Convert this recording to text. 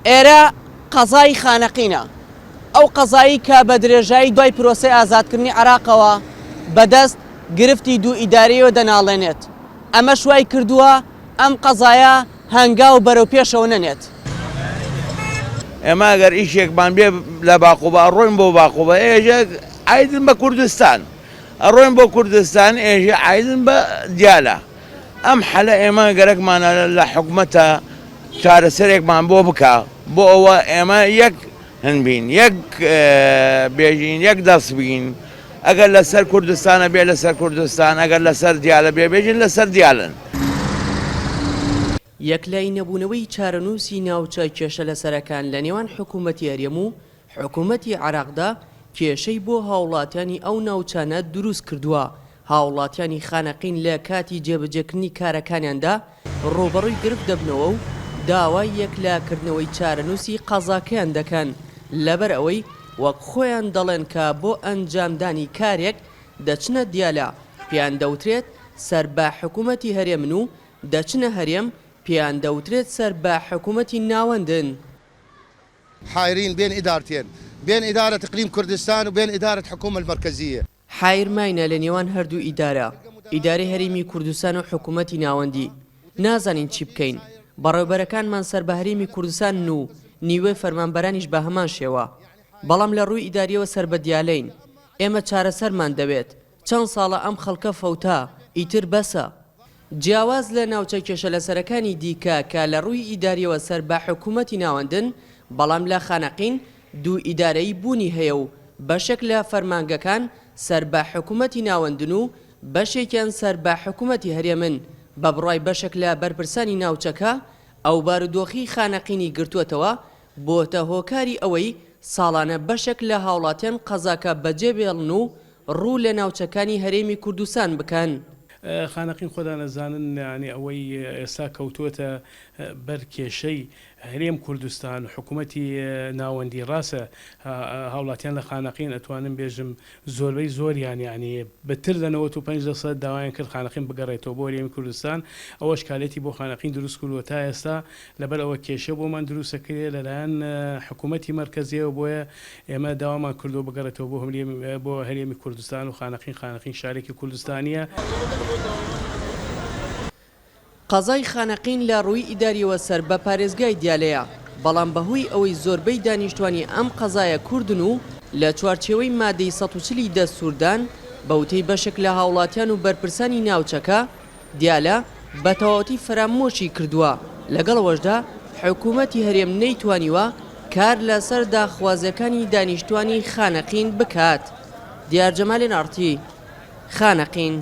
ئێرە قەزای خانەقینە، ئەو قەزایەی کە بە درێژایی دوای پرۆسەی ئازادکردنی عێراقەوە بەدەست گرفتی دوو ئیدارەیەوە دەناڵێنێت، ئەمەش وای کردووە ئەم قەزایە هەنگاو بەرەو پێشەوە نەنێت. ئێمە ئەگەر ئیشێکمان بێ لە باقوبە ئەڕۆین بۆ باقوبە ئێژە عایدن بە کوردستان ئەڕۆین بۆ کوردستان ئێژێ عایدن بە دیالە ئەم حەلە ئێمە گەرەکمانە لە حکومەتە چارەسەرێکمان بۆ بکا بۆ ئەوە ئێمە یەک هن بین یەک بێژین یەک دەست بین ئەگەر لەسەر کوردستانە بێ لەسەر کوردستان ئەگەر لەسەر دیالە بێ بێژین لەسەر دیالن. یەکلایی نەبوونەوەی چارەنووسی ناوچە کێشە لەسەرەکان لە نێوان حکوومەتی هەرێم و حکوومەتی عێراقدا کێشەی بۆ هاوڵاتیانی ئەو ناوچانە دروست کردووە، هاوڵاتیانی خانەقین لە کاتی جێبەجێکردنی کارەکانیاندا ڕووبەڕووی گرفت دەبنەوە و داوای یەکلاکردنەوەی چارەنووسی قەزاکەیان دەکەن، لەبەر ئەوەی وەک خۆیان دەڵێن کە بۆ ئەنجامدانی کارێک دەچنە دیالە پێیان دەوترێت سەر بە حکوومەتی هەرێمن و دەچنە هەرێم پێیان دەوترێت سەر بە حکوومەتی ناوەندن. حایرین بین ادارتین بین ادارە اقلیم کوردستان و بین ادارە حکومە المرکزیە. حایر ماینە لە نێوان هەردوو ئیدارە، ئیدارەی هەرێمی کوردستان و حکوومەتی ناوەندی، نازانین چی بکەین، بەڕێوەبەرەکانمان سەر بە هەرێمی کوردستانن و نیوەی فەرمانبەرانیش بە هەمان شێوە، بەڵام لە ڕووی ئیدارییەوە سەر بە دیالەین، ئێمە چارەسەرمان دەوێت، چەند ساڵە ئەم خەڵکە فەوتا، ئیتر بەسە. جیاواز لە ناوچە کێشەلەسەرەکانی دیکە کە لە ڕووی ئیدارییەوە سەر بە حکوومەتی ناوەندن، بەڵام لە خانەقین دوو ئیدارەیی بوونی هەیە و بەشێک لە فەرمانگەکان سەر بە حکوومەتی ناوەندن و بەشێکیان سەر بە حکوومەتی هەرێمن، بە بڕوای بەشێک لە بەرپرسانی ناوچەکە ئەو بارودۆخی خانەقینی گرتووەتەوە بۆتە هۆکاری ئەوەی ساڵانە بەشێک لە هاوڵاتیان قەزاکە بەجێبێڵن و ڕوو لە ناوچەکانی هەرێمی کوردستان بکەن. خانەقین خۆتان ئەزانن یانی ئەوەی ئێستا کەوتووەتە بەر کێشەی هەرێم کوردستان و حکوومەتی ناوەندی ڕاستە هاوڵاتیان لە خانەقین ئەتوانم بێژم زۆربەی زۆریان یانی بتر لە 95 لەسەد داوایان کرد خانەقین بگەڕێتەوە بۆ هەرێمی کوردستان ئەوەش کالێتی بۆ خانەقین دروست کردووە تا ئێستا لەبەر ئەوە کێشە بۆمان دروست ئەکرێ لەلایەن حکوومەتی مەرکەزیەوە بۆیە ئێمە داوامان کردووە بگەڕێتەوە بۆ بۆ هەرێمی کوردستان و خانەقین خانەقین شارێکی کوردستانییە. قەزای خانەقین لە ڕووی ئیدارییەوە سەر بە پارێزگای دیالەیە، بەڵام بەهۆی ئەوەی زۆربەی دانیشتوانی ئەم قەزایە کوردن و لە چوارچێوەی مادەی 140 ی دەستووردان، بە وتەی بەشێک لە هاوڵاتیان و بەرپرسانی ناوچەکە، دیالە بە تەواوەتی فەرامۆشی کردووە، لەگەڵ ئەوەشدا حکوومەتی هەرێم نەیتوانیوە کار لەسەر داخوازییەکانی دانیشتووانی خانەقین بکات. دیار جەمال، ئێن ئاڕ تی، خانەقین.